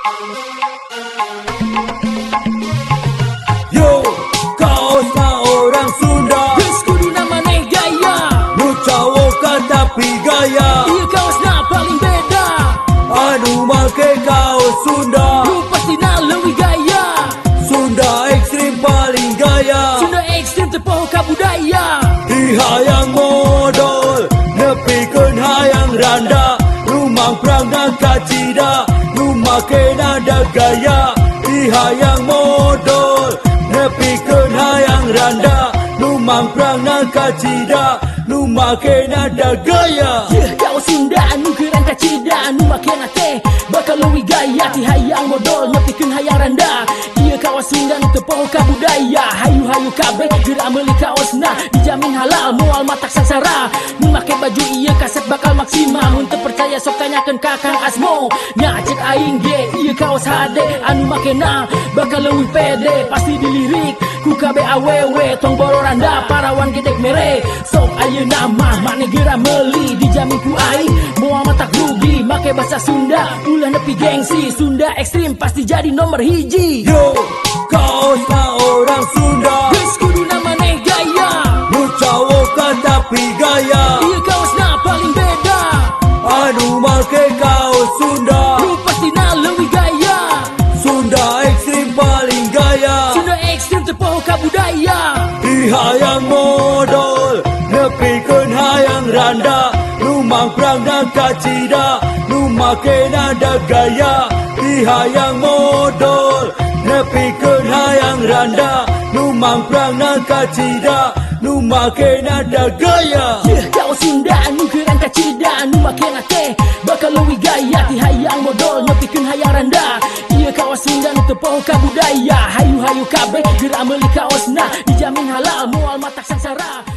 Yo, kaosna orang Sunda. Geus kuduna maneh gaya. Nu cawokan tapi gaya. Ieu kaosna paling beda. Anu make kaos Sunda. Nu pastina leuwih gaya. Sunda ekstrim paling gaya. Sunda ekstrim teu poho ka budaya. Ti hayang modol nepikeun hayang randa. Nu mangprangna kacida, nu makena da gaya. Ti hayang modol nepikeun hayang randa. Nu mangprangna kacida, nu makena da gaya. Yeuh, kaos Sunda anu keren kacida, anu makena teh bakal leuwih gaya. Ti hayang modol nepikeun hayang randa. Ieu kaos Sunda nu teu poho ka budaya. Hayu-hayu kabeh geura meuli kaosna, dijamin halal, moal matak sangsara. Mun make baju ieu, kasep bakal maksimal. Mun teu percaya, sok tanyakeun ka Kang Asmo. Nya, cek aing ge ieu kaos hade, anu makena bakal leuwih pede, pasti dilirik ku kabeh awewe. Tong boro randa, parawan ge dek mere. Sok ayeuna mah maneh geura meuli, dijamin ku aing moal matak rugi. Make bahasa Sunda, ulah nepi gengsi. Sunda ekstrim pasti jadi nomor 1. Yo, kaosna orang Sunda. Geus kuduna maneh gaya. Nu cawokan tapi gaya. Ieu kaosna paling beda. Anu make kaos Sunda. Nu pastina leuwih gaya. Sunda ekstrim paling gaya. Sunda ekstrim teu poho ka budaya. Ti hayang modol nepikeun hayang randa. Nu mangprangna kacida, nu makena da gaya. Ti hayang modol nepikeun hayang randa. Nu mangprangna kacida, nu makena da gaya. Yeuh, kaos Sunda anu keren kacida, anu makena teh bakal leuwih gaya. Ti hayang modol nepikeun hayang randa. Ieu kaos Sunda nu teu poho ka budaya. Hayu-hayu kabeh geura meuli kaosna, dijamin halal, moal matak sangsara.